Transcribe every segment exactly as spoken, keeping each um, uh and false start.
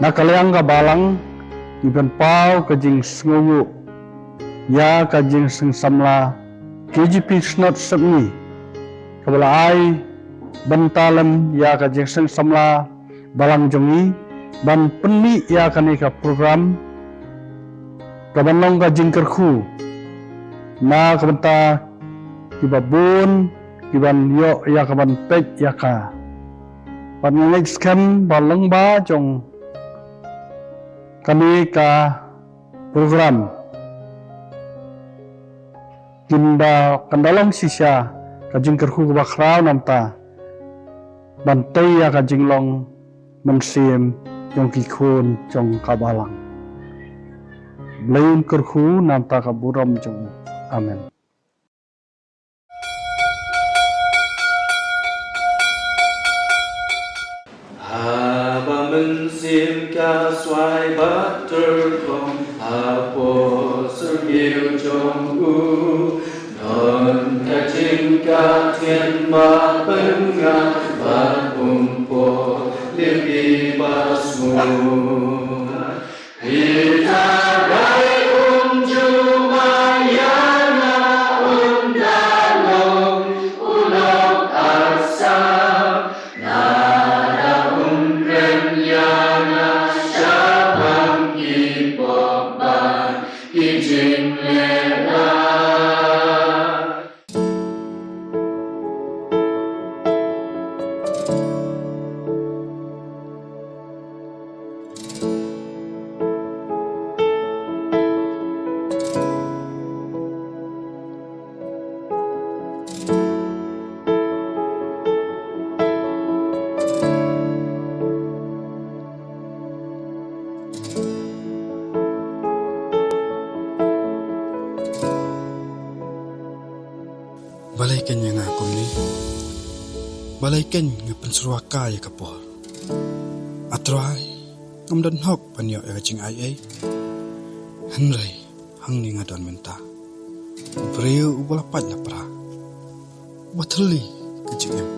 Na ka liang ka balang, ngi pynpaw ka jingsngewnguh ïa ka jingseng samla K J P Synod Sepngi, kaba la ai bynta lem ïa ka jingseng samla balang jong ngi ban pynmih ïa kane ka program, kaban long ka jingkyrkhu na ka bynta kiba bun kiban ïoh ïa kaban peit ïa ka. Bad nga ngeit skhem ba lyngba jong kane ka program kin da, kan da long shisha ka jingkyrkhu kaba khraw namta ban tei ïa ka jinglong mynsiem jong ki khun jong ka balang. Blei un kyrkhu namta ka burom jong u. Amen. Haba mynsiem ka swai bad tyrkhong hapoh syrngiew jong u, don ka jingkah thiang ba pynngah bad um poi liang kiba sngewbha. Ita rai un jumai ïa nga, un da long u lok arsap. Lada un kren ïa nga shaphang ki pop bad ki jingleh lad. Balei kein ïa nga kumne? Balei kein nga pynsyrwa ka ïa ka por? A Trai, ngam don hok ban ïoh ïa ka jingai ei. Hynrei hangne nga don mynta, u briew uba la pait la pra, uba thylli ka jingim.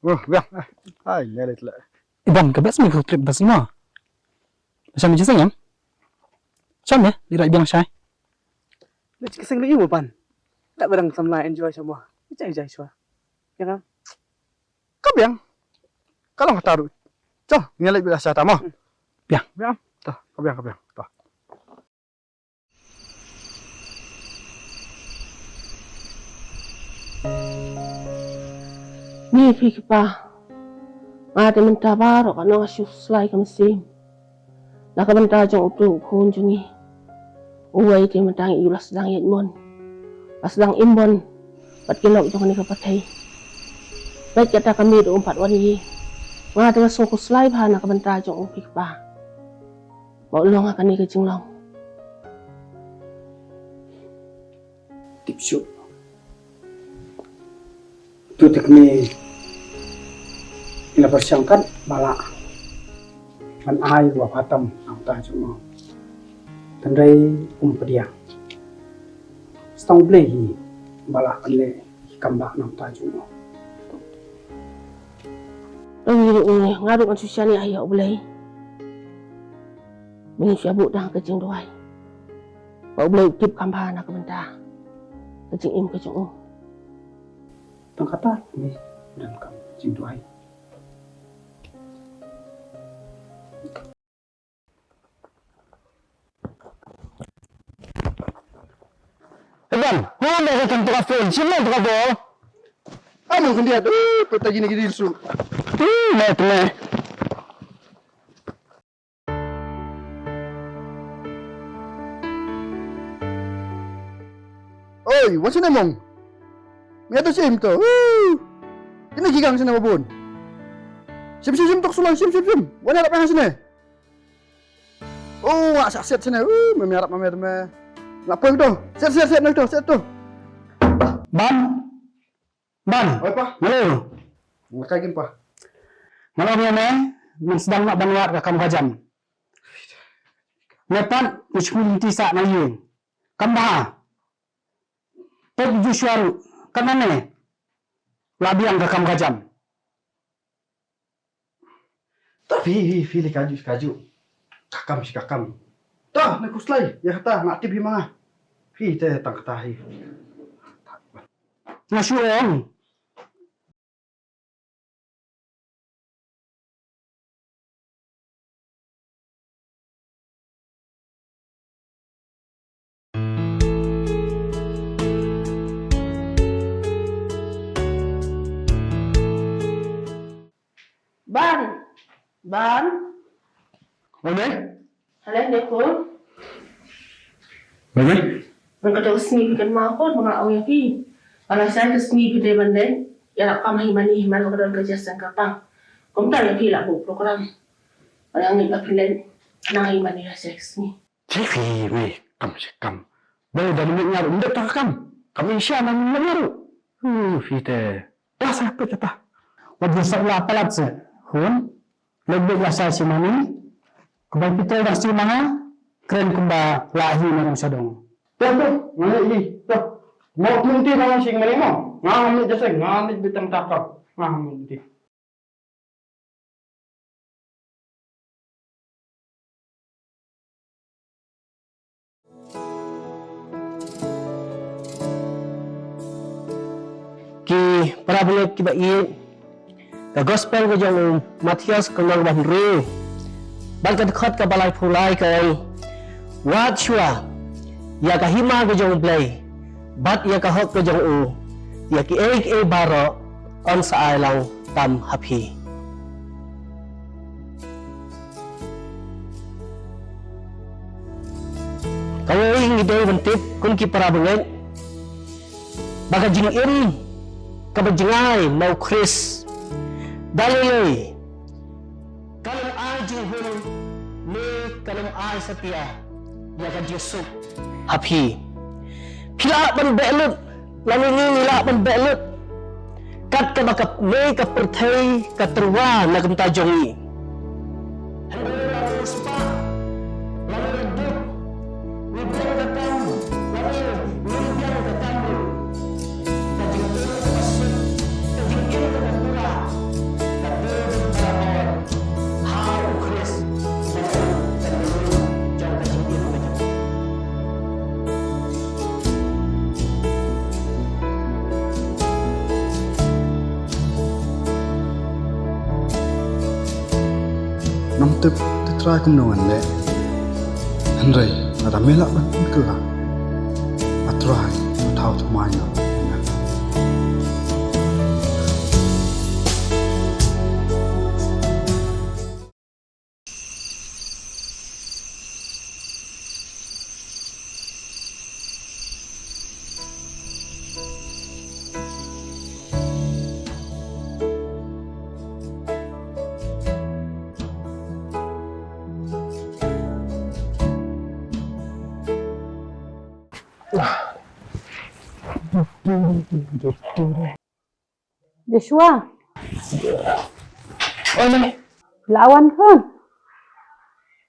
Oh, biang. Hai, nyalit le. Iban, ka best mi ko trip bas ma. Sham ji sengem? Sham ya, di rai biang shai. Ni ki seng ni mo ban. Tak barang samla enjoy semua. Ijai ijai shwa. Ya kan? Ka biang. Ka long ka taruh. Cho, ngi leit bad Asha ta mo. Biang. Biang. Toh, ka biang, ka biang. Toh. Ni phi ki pa. Nga te mynta baroh ka nong shu slai ka mynsiem. Na ka bynta jong utu u khun jong ngi. Uwei te mynta ngi ïoh la sdang ïaid mon, la sdang im mon bad ki lok jong kane ka pyrthei. Bad kata ka miet um pat wan ïa ngi. Nga te nga sngew khuslai bha na ka bynta jong u phi kpa. Ba u long ha kane ka jinglong. Tip shuh. Tu te kmie i la pyrshang kat ba lah ban ai wa patam na ka bynta jong u. Hynrei um pdiang. Sdang U Blei hi ba lah ban leh kam ba na ka bynta jong u. Ngi ruh, nga ruh ngan shu shaniah ïa U Blei. Ngi shu buh dang ka jingduwai ba U Blei u tip kham bha na ka bynta ka jingim ka jong u. Tang kata ngi donkam jingduwai. Eban, ko me ka tang ka phone, sim lang ka bol. Amo kan dia, eh, peta gini gini su. Hmm, me, me. Oi, wan sini mong. Mia tu sim tu. Uh. Ini gigang sini babun. Sim sim sim tok sulai sim sim sim. Wan harap yang sini. Oh, wak sak set sini. Uh, mami harap mami tu me. Lapor tu. Set set set nak tu, set tu. Ban. Ban. Oi, pa. Hello. Nga kai kim, pa. Nga la ong ïa me, men sdang noh ban wad ka kam ka jam. Me pat, me shu lynti sah na ïing. Kam bha. Peit Joshua ruh, kan ane. La biang ka kam ka jam. Ta phi, phi, phi leh kajuh, kajuh. Ka kam shi ka kam. Ta, me khuslai, ïa kata, nga tip hi ma nga. Phi te tang kata hi. Nga shu ong. Ban. Ban. Oi, Mei. Hello, Neko. Oi, Mei. Nang ka dang sngi phi kan ma khun, ma nga ong ïa phi. Ba la shai ka sngi phi dei ban leit ïalap kam ha i mane, man ba ka don ka jingïaseng kyrpang. Kumta ïa phi lah buh program. Ba la ngeit ba phin leit nang ha i mane la shai ka sngi. Te phi, Mei, kam shi kam. Ba da mynta nga ruh ym dei tang ka kam. Kam ïa sha na mynta nga ruh. Hu, phi te. Te sa peit kata. Wat ïa sa la palat se. Hun. Leit beit la sa shi mane. Kaba phi te dang shi mane. Kren kumba la hi na rong sha dong. Te te, nga leit hi. Te. Mo mynta dang shi mane mo. Nga ngam leit jase, nga ngam leit beit tang ta kam. Nga ngam leit. Ki para bangeit kiba ïeit, ka gospel ka jong u Mathaios ka lynnong ba hynriew bad ka dkhot kaba laiphew lai ka ong, wat shuwa ïa ka hima ka jong U Blei bad ïa ka hok ka jong u, ïa kiei kiei baroh yn sa ai lang tam ha phi. Kawei ngi dei ban tip kum ki para bangeit ba ka jingim kaba jngai na U Khrist da lei lei kan ym ai jinghun ne kan ym ai satia ïa ka jingsuk ha phi. Phi lah ban beh lut, lane ngi ngi lah ban beh lut. Kat kaba ka mei ka pyrthei ka tyrwa na ka bynta jong ngi. Hynrei la u spah, la u duk, u biang ka kam, la u lim biang ka kam. Ka jingim kaba suk, ka jingim kaba pura, ka dei barabor ha U Khrist. Ngam tip te Trai kumno ngan leh. Hynrei lada me lah ban pynkylla, A Trai, to thaw thymmai noh ïa nga. Joshua. Oi, Mei. La wan khun.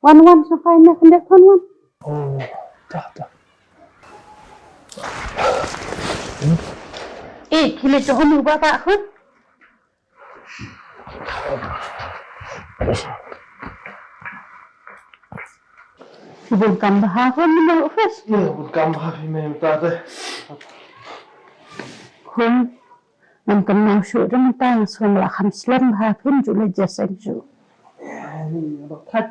Wan, wan, sa kai na khyndiat khun, wan. Oh, ta, ta. Eh, ki leit jong u ba ba khun. Ki bun kam bha khun mynta office. Ïa, bun kam bha phi mynta te. Khun. Ngam kynmaw shuh te mynta nga sngew la kham slem bha, phim ju leit jingïaseng shuh. Pyrkhat,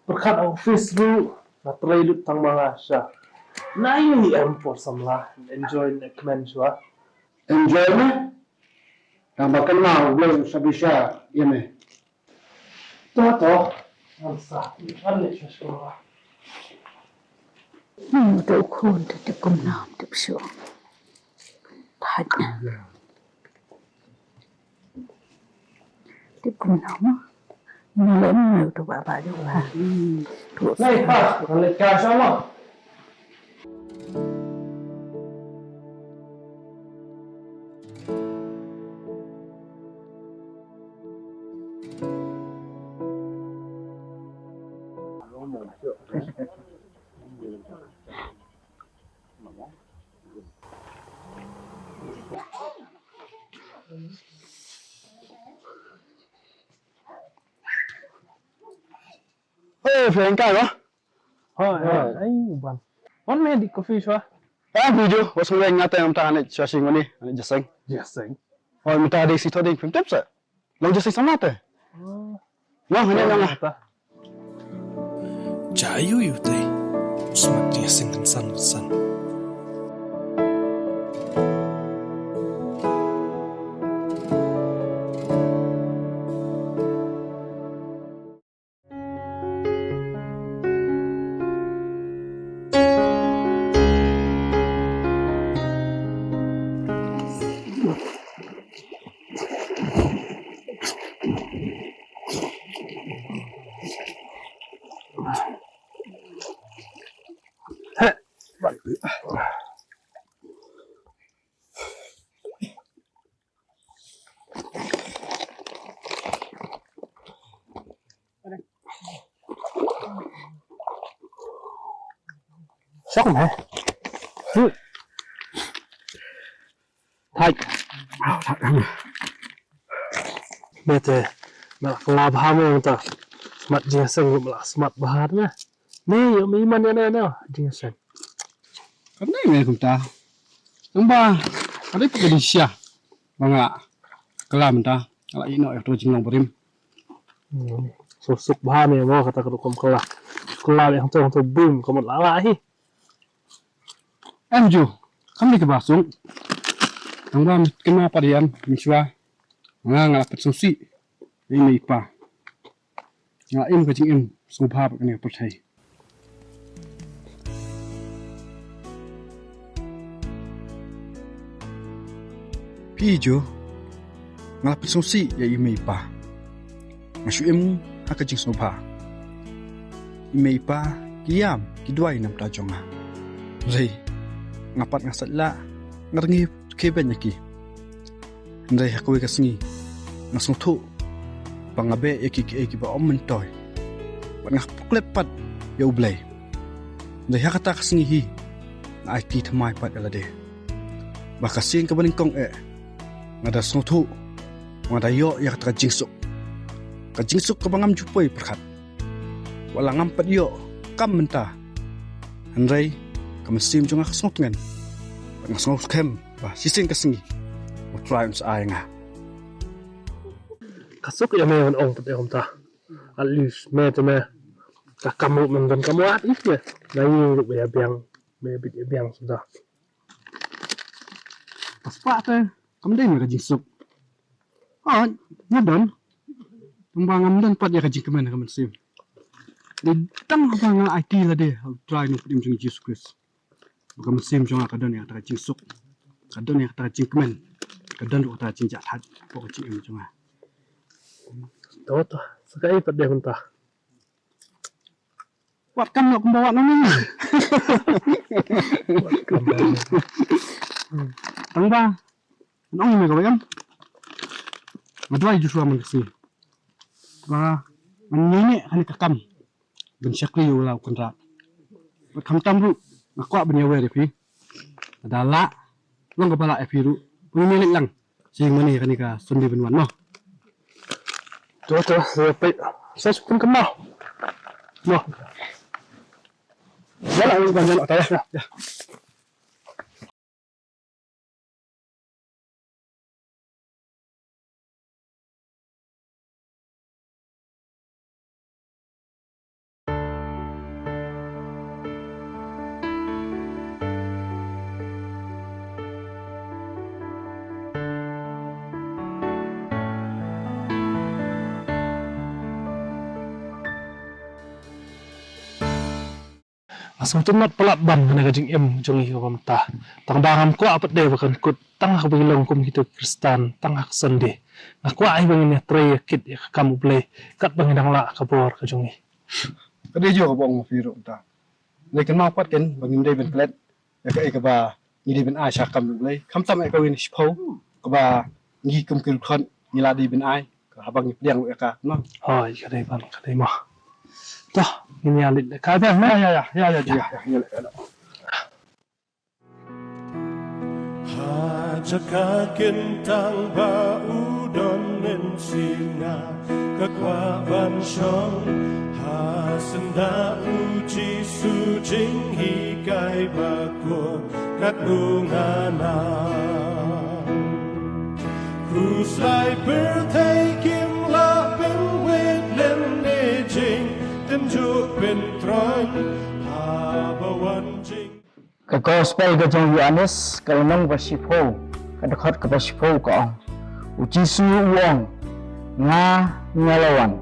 pyrkhat office ruh nga trei lut tang ma nga sha. Na ïoh hi em por samla, enjoy ne kmen shuwa. Enjoy me? Tang ba kynmaw U Blei u sa bishar ïa me. To, to. Ngan sa, ngan leit sha shuwa. Hmm, to khun, to tip kumno, tip shuh. Thait. Tip kumno mo? Mo lem mo to ba ba jong ba. Hmm. To. Nai pa, ngan leit ka sha mo. Oi, Frank, kai ba? Hoi, hoi, ai, u Ban. Wan me di coffee shwa. Ah, video, was ngeng ngate am ta ne shwa shing wani, ne jaseng. Jaseng. Hoi, mynta dei si thoding, phim tip sa. Long jaseng samla te. Oh. Long hanya long ah. Mynta. Ja yu yu te. Smat jaseng kan san kan san. Shok me. Hmm. Thait. Au, thait. Me te, me la kylla bha me mynta. Smat jingseng me la smat bha me. Me, ïoh me iman ïa ne ne jingseng. Kam dei me kumta. Tang ba ka dei ka dei sha. Ba nga kylla mynta. Nga la ïeh noh ïa kato ka jinglong barim. Hmm. Suk suk bha me mo kata ka rukom kylla. Kylla ïa hangto hangto bum ka mut la la hi. Em ju, kam dei kaba suk. Tang ba kynmaw pat ïa nga mynshuwa. Nga nga la phet sngewsih ïa i mei i pa. Nga im ka jingim sngewbha bad kane ka pyrthei. Phi ju, nga la pynsngewsih ïa i mei i pa. Nga shu im ha ka jingsngewbha. I mei i pa ki ïam ki duwai na bynta jong nga. Hynrei nga pat nga sait lah, nga dang ïa khie beiñ ïa ki. Hynrei ha kawei ka sngi nga sngewthuh ba nga beh ïa ki kiei kiba ym myntoi. Bad nga pyrkhat pat ïa U Blei. Hynrei ha kata ka sngi hi nga aiti thymmai pat ïa lade. Ba ka sien kaba nyngkong eh nga da sngewthuh, nga da ïoh ïa kata ka jingsuk. Ka jingsuk kaba ngam ju poi pyrkhat. Wat la ngam pat ïoh kam mynta. Hynrei ka mynsiem jong nga ka sngewtngen. Bad nga sngewskhem ba shisien ka sngi U Trai un sa ai nga. Ka suk ïa me ban ong pat ïa kumta. At least me te me ka kam ruh men ban kam wat ïa me. Nga ïoh ruh ba ïa biang, me bit ïa biang suda. Ka spah te kam dei me ka jingsuk. Ah, nga don. Tang ba ngam don pat ïa ka jingkmen ha ka mynsiem. Dei tang haba nga la aiti lade ha U Trai Nongpynim jong ngi Jisu Khrist. Ba ka mynsiem jong nga ka don ïa kata ka jingsuk. Ka don ïa kata ka jingkmen. Ka don ruh kata ka jingjahthait hapoh ka jingim jong nga. To to, sa kaei pat de mynta. Wat kam noh kumba wat nongmih. Wat kam noh. Tang ba nong ïa me kaba ïam. Nga duwai Joshua man ka sngi ba ngan ïaineh kane ka kam ban shakri ïa u la u kynrad. Bad khamtam ruh nga kwah ban ïawer ïa phi. Lada lah, long kaba lah ïa phi ruh, phi me leit lang. Sa ïing mane kane ka Sunday ban wan mo. To to, sa peit. Sa shu pynkynmaw mo. Ïa lah, ïa lah, ïa lah, ïa lah. Nga sngewtynnat palat ban ha kane ka jingim jong ngi kaba mynta. Tang ba ngam kwah pat de ba kan kut tang ha kaba ngi long kum kito ki Khristan tang ha ka Sunday. Nga kwah hi ba ngin ïatrei ïa kit ïa ka kam U Blei katba ngi dang lah ha ka bor ka jong ngi. Ka dei jong kaba ong ma phi ruh mynta. Lei kynmaw pat ken ba ngim dei ban klet ïa kaei kaba ngi dei ban ai sha ka kam U Blei. Khamtam ïa kawei na shiphew kaba ngi kum ki riewkhot ngi la dei ban ai. Ka Haba ngi pdiang ïa ka, no? Hooid, ka dei ban, ka dei mo. To, ngin ïa leit ka biang, no? Ïa, ïa, ïa, ïa, ïa, ïa, ïa, ïa. Ha jaka kyntang ba u don mynsiem, nga kwah ban shong ha syndah U Jisu, jinghikai bakhuid katno nga nang. Khuslai pyrthei kim lah pynwit lem ne jingtynjuh pyntroiñ, haba wan jing Ka Gospel ka jong u Ïoannis, ka lynnong ba shiphew, ka dkhot kaba shiphew ka ong: U Jisu u ong, Nga, nga la wan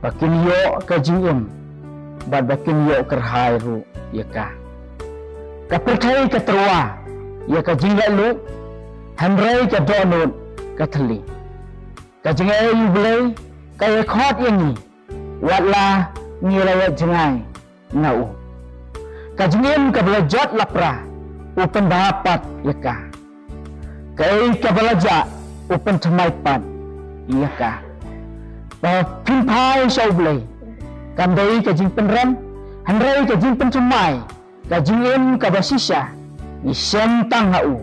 ba kin ïoh ka jingim, bad ba kin ïoh kyrhai ruh ïa ka. Ka pyrthei ka tyrwa ïa ka jinglaitluid, hynrei ka dohnud ka thylli. Ka jingaiei U Blei ka ïakhot ïa ngi, wat la ngi la ïaid jngai na u. Ka jingim kaba la jot lapra, u pynbha pat ïa ka. Kaei kaba la jah, u pynthymmai pat ïa ka. Ba phin phai sha U Blei, kam dei ka jingpynrem, hynrei ka jingpynthymmai, ka jingim kaba shisha, ngi shem tang ha u.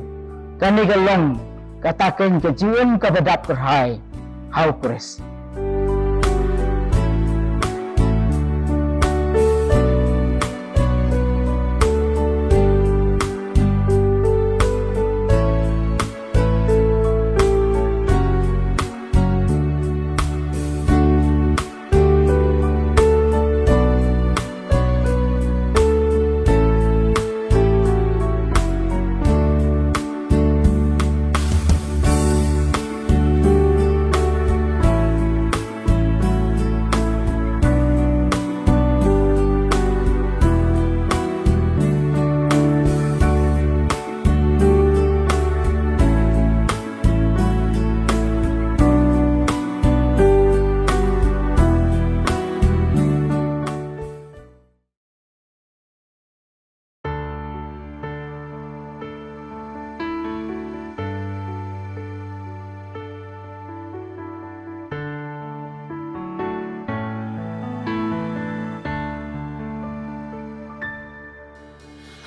Kane ka long kata ka jingim kaba dap kyrhai ha U Khrist.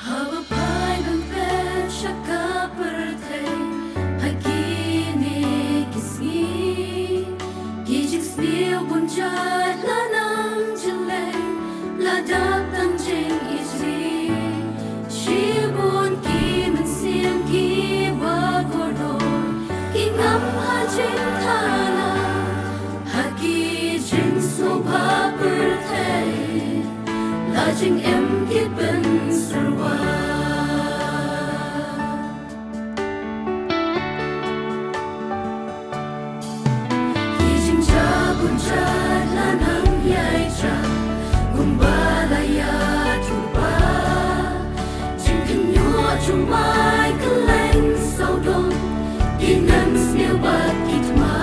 Haba phai ban peit sha ka pyrthei ha kine ki sngi, ki jingsniew bun jait la nang jyllei, la dap tang jingïeit. Shibun ki mynsiem kiba kordor ki ngam ha jingthala ha ki jingsngewbha pyrthei. La jingim ki pynsyrwa. Ki jingjia bun jait la nang ïai jah kumba la ïathuh ba. Jingkynnoh jumai kylleng sawdong, ki nang sniew bad ki thma.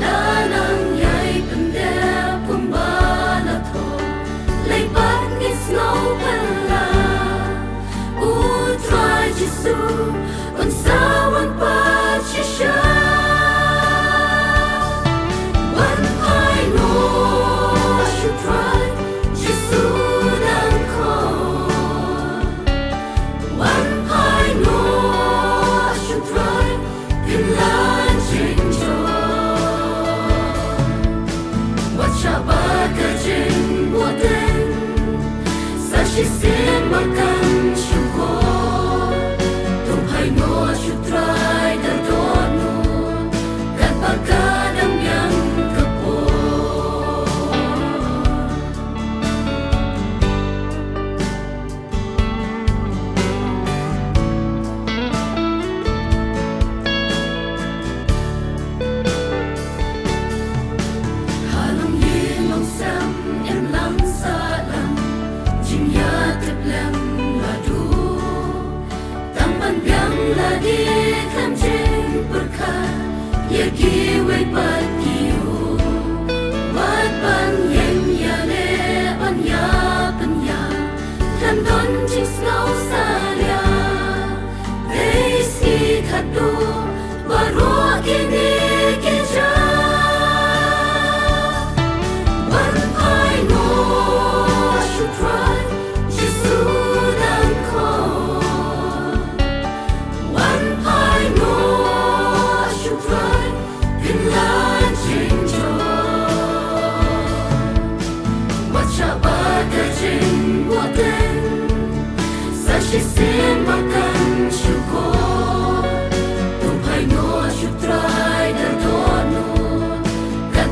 La nang ïai pyndep kumba la thoh. Lei pat ngin sngew phylla. U Trai Jisu un sa wan pat shisha. Wan phai noh sha U Trai Jisu dang khot. Wan phai noh sha U Trai, pynlait jingjop. Wat shah ba ka jingbuddien sa shisien ba kan shukor. To phai noh sha U Trai da dohnud, katba ka dang biang ka por. Ha longïing longsem, imlang sahlang, jingïatip lem la duh. Tang ban biang lade khlem jingpyrkhat ïa kiwei pat ki ïew. Wat ban ïeng ïaleh ban ïa pynïap, khlem don jingsngew salia. Dei sngi khatduh baroh kine ki jia.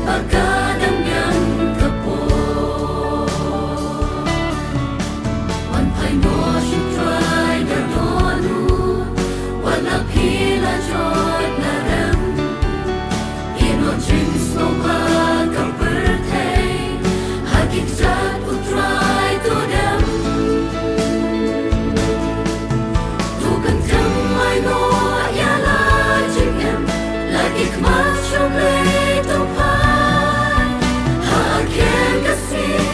Ba ka dang biang ka por. Wan phai noh sha u Trai da dohnud. Wat la phi la jot la rem. Ïehnoh jingsngewbha ka pyrthei. Ha ki kjat u Trai to dem. To kynthem ai noh ïa la jingim, la ki khmat sha U Blei to phai. Ha khyndiat ka sngi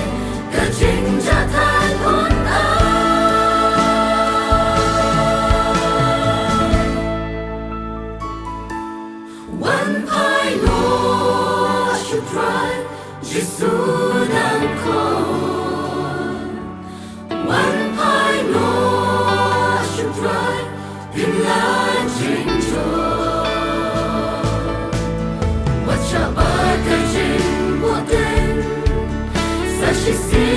ka jingjahthait un ai. Wan phai noh sha u Trai, Jisu dang khot. Wan phai noh sha u Trai, phin la jingjop. Wat shah bad ka jingphohdieng, sa shisien